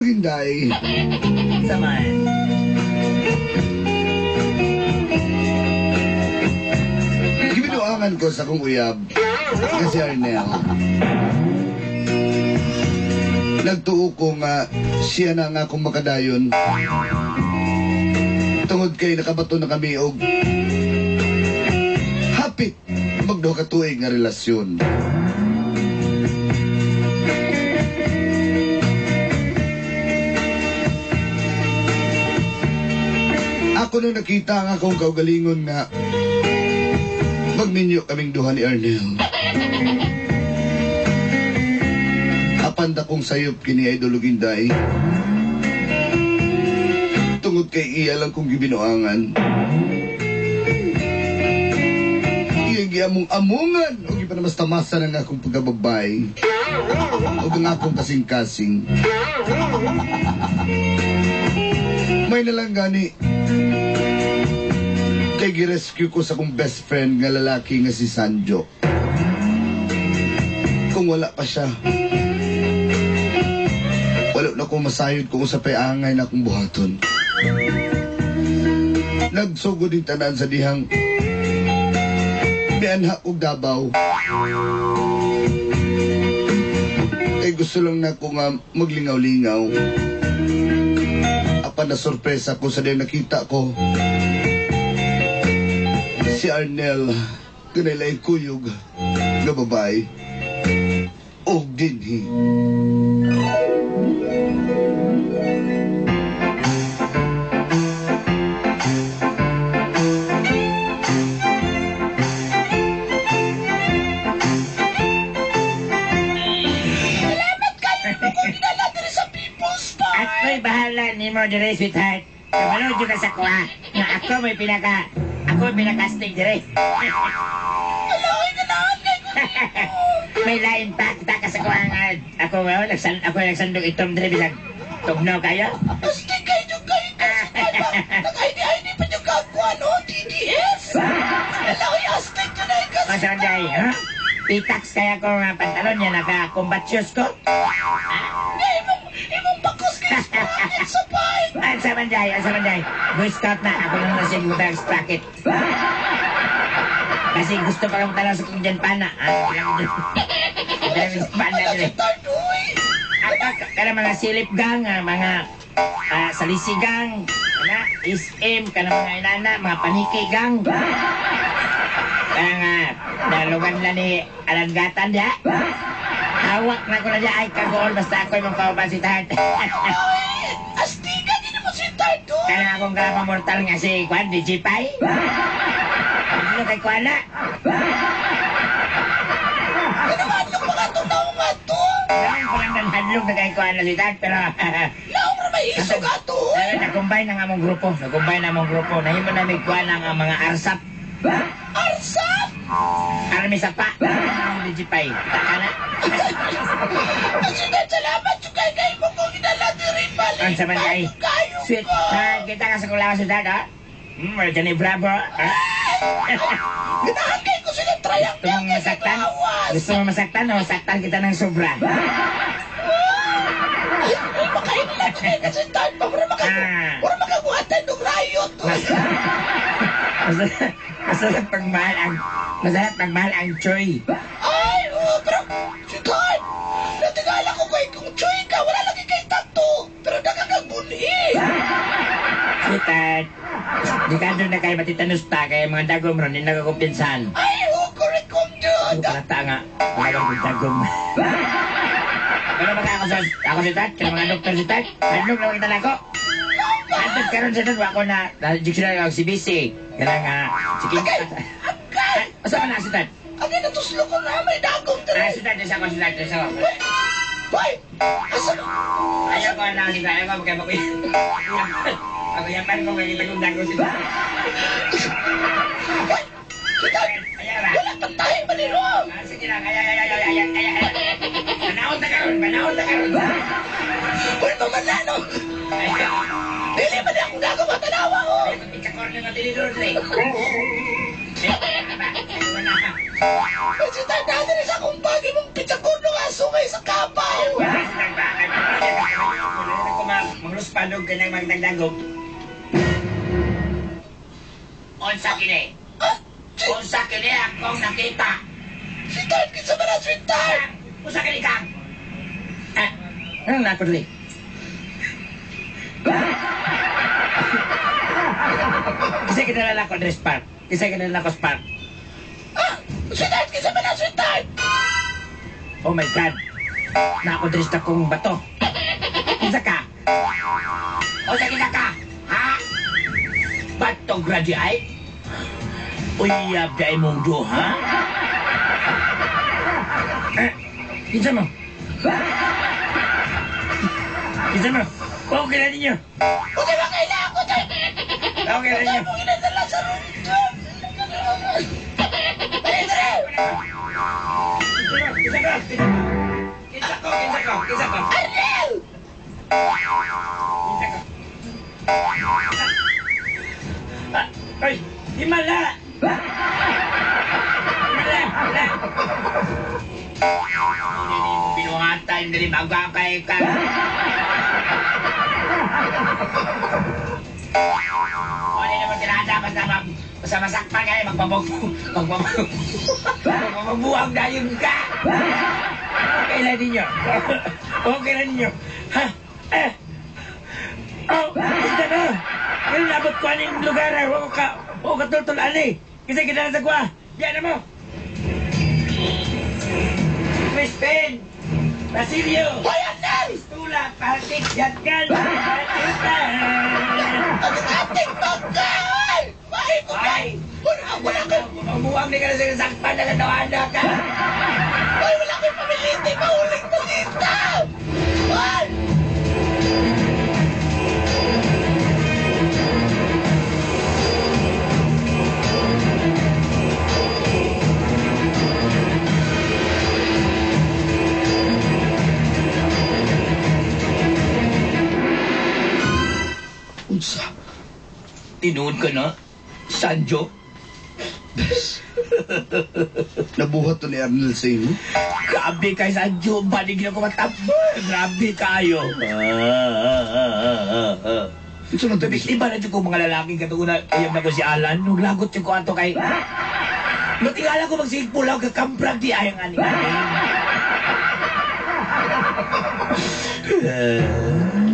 Inday. Saman. Gibinuangan ko sa akong uyab nga si Arnel. Nagtuo ko nga siya na nga akong makadayon. Tungod kay nakabato na kami og hapit magduha ka tuig nga relasyon. Ako nang nakita ang akong kaugalingon nga magminyo kaming duha ni Arnel. Apan dakong sayop kini Idol ug Inday. Tungod kay iya lang kong gibinuangan. Iya giamong amungan ug ipanamastamasan ang akong pagkababay ug ang akong kasing-kasing. May nalang gani kay girescue ko sa akong best friend nga lalaki nga si Sanjo. Kung wala pa siya, wala na ko masayod kung sa angay na akong buhaton. Nagsugod din tanan sa dihang mianha og Davao. Kay gusto lang na ko nga maglingaw-lingaw. Apan na sorpresa ko sa dihang nakita ko si Arnel kanilay kuyog nga babae og dinhi. Salamat kayo mo kung dinala diri sa People's Park. Ako'y bahala ni mo dire, sweetheart. Kabalo dyan ka sa kuha. Nga ako may pinaka... Ako may pinaka-astig dire. Alaoy, ganahan kay ko nimo. May lain pa kita ka sa kuha nga. Ako nga, ako nagsandok itom dire bisag tugnaw kayo. Astig kayo yung kayo kasi ba? Nag-ID-ID pa yung kagkuha no? DDS? Alaoy, astig yun ay kasi. O sa day, ha? Pitax kaya ko nga pantalon niya naka-combat shoes ko. Nga, imong bakos kay sprocket sa bike. Ang sa manday, ang sa manday. Boy Scout na, ako nang nasa yung sprocket. Kasi gusto pa kang tanong sa kong dyan pana. Ah, dami pana Wala dire. si Tardoy. Ako, kana mga silip gang, mga salisi gang, kana SM, kana mga inana, mga paniki gang. Kaya nga, nalugan na ni Alangatan diya. Hawak na ko na diya, ay kagool, basta ako'y mong kauban si Tart. Ay, astigan din mo si Tardoy. Kaya akong kalapang mortal nga si Kwan, DJ Pai. Ano kay Kwan na? Ganaman yung mga tunaw nga to. Naman ko lang nanhadlog na kay Kwan na si Tart, pero Naong ra may isog ato. Pero nag-combine ang among grupo. Nag-combine ang among grupo. Nahimo namin kuha ng ang mga arsap. Arsap! Army sapa. Ang DJ Pai. Kita ka na. Kasi na salamat yung kay kay mo kung dinala diri balik. Ang sama niya ay. Kayo Sweet. ko. Ha, kita ka sa kulawa si Tart, ha? Johnny Bravo. Ha? Ganahan kayo ko sila triangle Gusto mong kay masaktan? Lawas. Gusto mong masaktan o saktan kita ng sobra? Ay, makainin lang kayo kasi Tart pa. Mura makaguhatan ng riot. Masarap pagmahal ang masarap pagmahal ang choy. Ay, oh, pero si Tart, natingala ko kay kung choy ka, wala lagi kay tato. Pero nakakagbuli. Sweetheart, di ka doon na kayo matitanos ta kaya mga dagom ron, hindi nakakumpinsan. Ay, oh, correct kong Ako dude. pala nga, wala kong dagom. Pero baka ako sa, ako si Tat, kaya mga doktor si Tat, handog na makita na ako. Antod karon sa Tat, ako na, na-injection na ako si BC. Kaya nga, chicken. Agay! Agay! Asa ka na si Tat? Agay, natuslo ko na, may dagom Ah, dire. si Tat, isa ko, si Tat, isa ko. Hoy! Asa na? Ayaw ko na si Tat, ayaw ko, kaya ako yaman ko, kaya kita kong dagom si Tat. Hoy! Si Tart, Ayaw ra. wala pang tayo man ni Rom. Ah, sige lang, ay, ay, ay, ay, ay, ay, ay. Panahon na karon, panahon na karon. Hoy, mamanano! Ay, Dili man akong dagom matanawa, oh! ay, pagkakorn ng tinidor, dre. Eh, ba, ay, wala ka. Hoy, si Tart, dali sa akong bagi mong pitsakurno nga sungay sa kapaw. Wala, si Tagba, ay, wala, Mangluspadog ka ng magdagdagog. Unsa kini? Unsa kini akong nakita? Sweetheart, kinsa man na, sweetheart? Unsa kini kang? Ah, anong nako dili? Kasi kinalala ko, Dres Park. Kasi kinalala ko, Spark. Ah, sweetheart, kinsa man na, sweetheart? Oh my God! Nako, Dres na kong bato. Kinsa ka? Unsa kinsa ka? Ha? Bato gradi ay? Uyab di ay mong duha? Eh, kinsa mo? Kinsa mo? Okay na ninyo. Unsa ba kailangan ko tayo? Okay na ninyo. Mo ginadala sa room. Dali, dali! Kinsa ko? Kinsa ko? Kinsa ko? Kinsa ko? Arnel! Kinsa ko? Ah, ay, himala! Himala! Himala! Binuhatan, dali magkakay ka. Ano naman tirada, basta masakpan ka, magbabuang dayon ka. Okay lang ninyo. Okay lang ninyo. Ha? Eh. Oh, basta na. Kaya nabot ko aning lugar. Huwag ka, huwag ka tultul ani. Kasi kita na sa kuha. Yan na mo. Crispin! Basilio! Hoy, Arnel! Pistula! Partik! Yatgan! Partita! Ang ating bangkay! Ay, ko Ay! Wala, wala kang, Mabuang ni ka na sinasakpan na katawanan ka! ay, wala kang pamiliti, mahuling balita! Ay! Unsa? Tinuod ka na? Sanjo? Bes. Nabuhat to ni Arnel sa imo? Grabe kay Sanjo, banig na ko matabo. Grabe kayo. Unsa man to? Iba na ko mga lalaking katunguna. Ayam na ko si Alan. Naglagot yung ko ato kay... Matingala ko magsigpulaw kakamprag di ayang ani.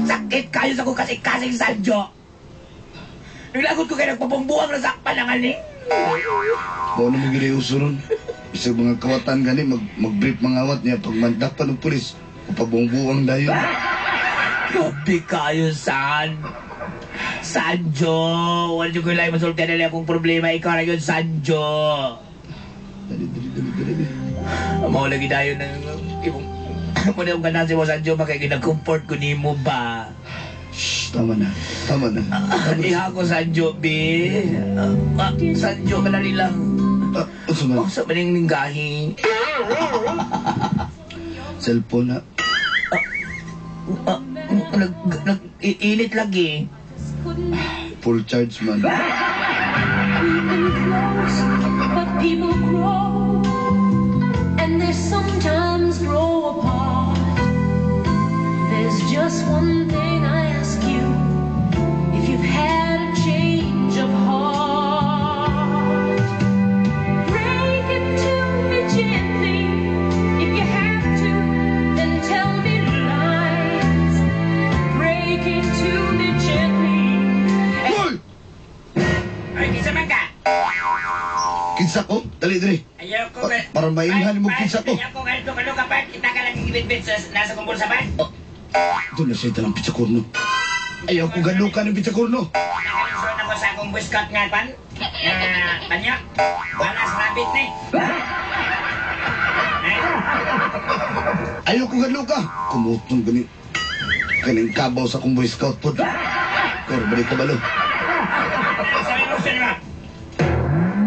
Sakit kayo sa ko kasi kasing Sanjo. Naglagot ko kay nagpapambuang na sakpan ang ani. Bao na mo gini uso ron. Bisag mga kawatan gani, mag-brief mga awat niya. Pag mandak pa ng pulis, pabuang-buang dayon. Grabe kayo, San. Sanjo! Wala ko lang masulti na akong problema. Ikaw na yun, Sanjo. Dali, dali, dali, dali. Mao lagi tayo ng... Ibong... Muna yung ganahan si mo, Sanjo, makay ginag-comfort ko nimo ba? Shh, tama na. Tama na. Tama na. Iha ko, Sanjo, be. Sanjo, kadali lang. Unsa man? Oh, sa maning ninggahi. Cellphone na. Nag-init lagi. Full charge man. We've been close, but people grow, and they sometimes grow apart. There's just one thing I ask you, if you've had a change of heart, break it to me gently. If you have to, then tell me lies. Break it to me gently. Hoy! Ay, kinsa man ka? Kinsa ko? Dali, dali. Ayaw ko. Para mailhan mo kinsa ko. Ayaw ko ganito kano ka pa. Kita ka lang gibitbit sa nasa kumbol sa ban. Doon na siya talang pizza corno. Ayaw ko galukan ng pizza corno. Nakalisyon ako sa akong boy scout nga pan. Nga panyo. Balas rabbit ni. Ay, Ayaw ko galuka. Kumutong gani. Kaning kabaw sa akong boy scout po. Kor, balik ka balo. Sabi mo sa mo.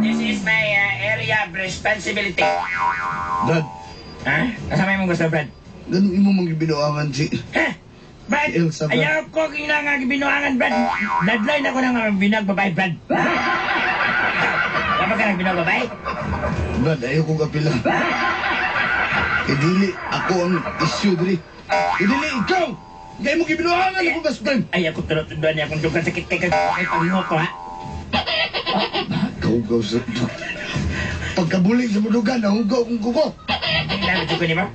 This is my area of responsibility. Brad, Ha? Kasama mo gusto, Brad? ganun imo mong gibinuangan si... Ha? Brad, Elsa, Brad. ayaw ko kinanga gibinuangan, Brad. Bloodline ako ng binag babae, Brad. Ikaw, wala ka ng binag babae? Brad, ayaw ko kapila. Kay dili, ako ang issue diri. Kay dili, ikaw! Kaya mo gibinuangan ako best friend. Ay, ako tunod-tunod niya akong dugan sakit kay kay paghingo ko, ha? Kaugaw sa... Pagkabulig sa mudugan, nahugaw kong kuko. Hindi ko ni mo.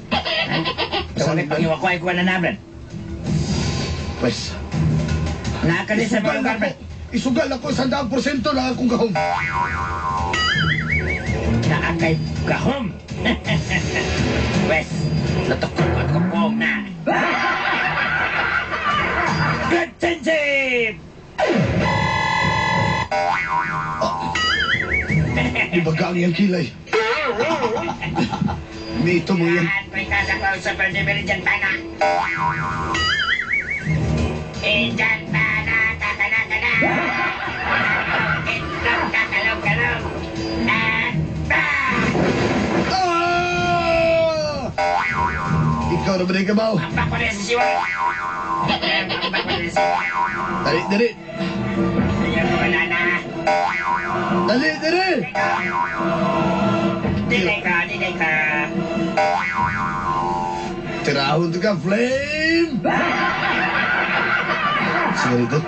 Sa kay panghiwa ko ay kuha na naman. Pwes, Nakakalis sa mga lugar, Brad. Isugal ako 100% na akong gahom. Naakay gahom. Wes, natukod ko at kupong na. Good sensei! Di ba gaang iyang kilay? May ito mo yan. Yan, may kasakol sa Super dyan pa na. Diyan pa na, kakana ka na. Itlog, kakalong, kalong. At ba! Ah! Ikaw na ba na ikabaw? Ang bako na sa siwa. Ang bako na sa siwa. Dali, dali! Ayaw ko banana. Dali, dali! Dinay ka, dinay ka. Tirahon to ka, flame! Sige rito.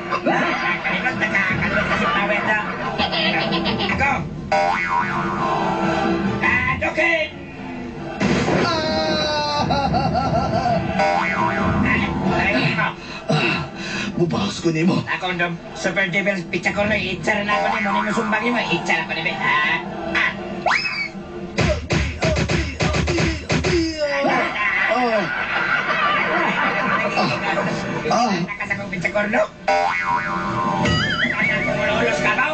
Kalimot na ka, kalimot kasi pawet na. Ako! Adukin! Ah! Ay, mo. Mubahas ko nimo. Ako dom, Super Devil pizza ko na, itsara na ako nimo, nimo sumbang nimo, itsara ko nimo. Ah, ah. Ah! Ah! Nakasakong pizza corno. Ulos ka ba?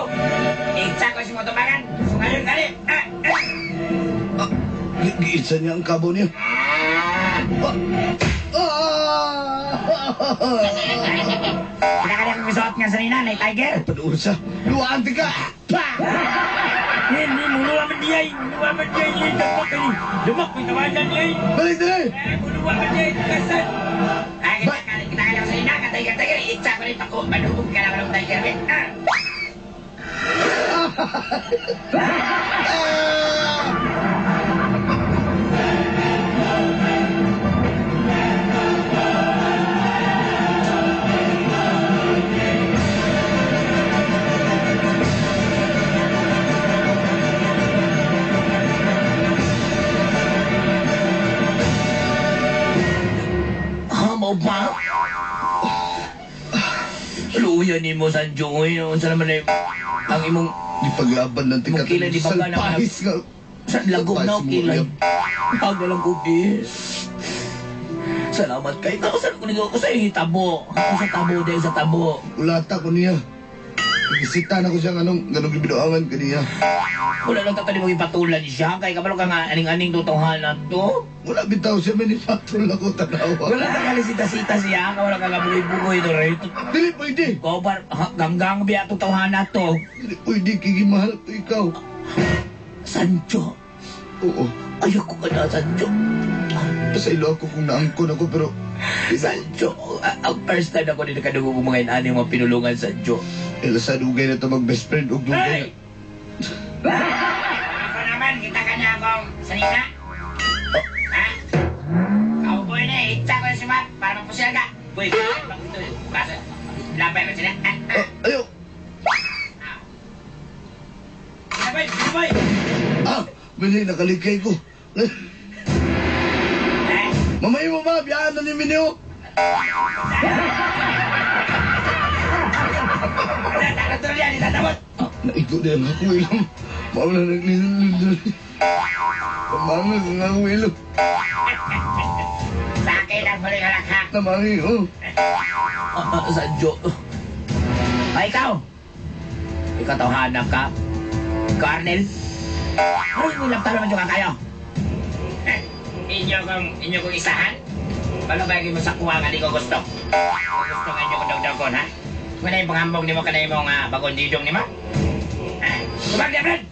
Itsa ko si mo tumangan. Sungayon kali. Ah, ah. Ah! Giitsa niya ang kabo niya. Ah! Ah! Pinakali akong gisuot nga sa nina, na tiger. Paduol siya. Luwaan ka! Pa! Ini, muluwa man diay, muluwa man diay, ini damak ini. Damak, may tawanan diay. Balik dali! Eh, muluwa man diay, tugasan. Ay, kita kali, kita kali ako sa nina, ka tiger, tiger, itsa ko rin pako, manubog ka lang ng tiger. Ah! Ah! Hamaw ba? Luya ni mo, Sanjo. Unsa naman eh, ang imong Di paglaban ng Mong kilay, di ba ka naman- Salpahis nga. sa lagom na Salpahis mo, kilay. uyab. Pag na lang ko, bis. Salamat kay. Ako sa kunin ko sa tabo. Ako sa tabo dahil sa tabo. Ulata ko niya. Bisita na ko siya anong ganong gibinuangan kaniya. Wala lang tatali mo ipatulan siya. Kay kabalo ka nga aning-aning totohanan to. Wala bitaw siya, may nipatol ako tanawa. Wala ta kalisita-sita siya. Wala ka nga bugoy-bugoy to rin. Dili pwede. Gobar, ganggang biya totohanan to. Dili pwede, kigimahal ko ikaw. Sancho. Oo. Ayoko ka na, Sancho. Pasaylo ako kung naangkon ako pero... Sancho, ang first time ako din nakadugo kong mga inani mga pinulungan, Sancho. Ela sa dugay na ito mag best friend og dugay. Hey! Ako naman, kita ka niya akong sanina. Ha? Cowboy na, itsa ko na si Mark para mapusil ka. Boy, kaso, lapay mo sila. Ah, ah. Ah, ayo! Boy, boy! Ah! Bili, nakalikay ko. Eh, Mamay mo ba? Biyaan na ni Mineo. Naigo na ang akong ilong. Mao na naglilong. Pamangag ang akong ilong. Sa akin ang huling halakhak. Namangi, oh. Sancho. O, ikaw! Ikaw tawhanan ka. Ikaw, Arnel. Ano yung ulam talo man yung kayo? Eh, inyo kong isahan? Balo ba mo sa kuha nga di ko gusto? Gusto nga inyo kong dagdagon, ha? Wala yung panghambog nimo kanay mong bagong didong nimo? Tumag niya, Brad!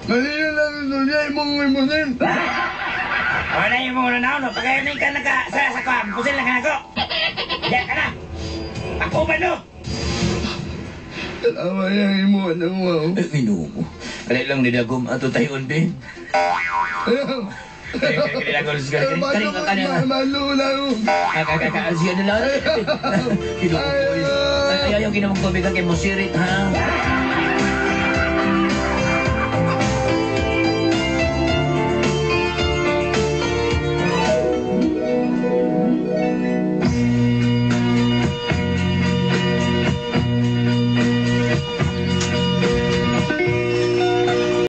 Nalilo lang ito niya imong imusin. Wala yung mga una na Pag ayaw ka naka sa kuha, pusil na ka na ko. Diyan ka na! Pagkuban no! Tanawa niya ang imo ng wow. Eh, ginoo. Kali lang ni Dagom ato tayon, be. Ayaw. Malulang. Ay, ayaw ginamong tubig ka kay musirit, ha?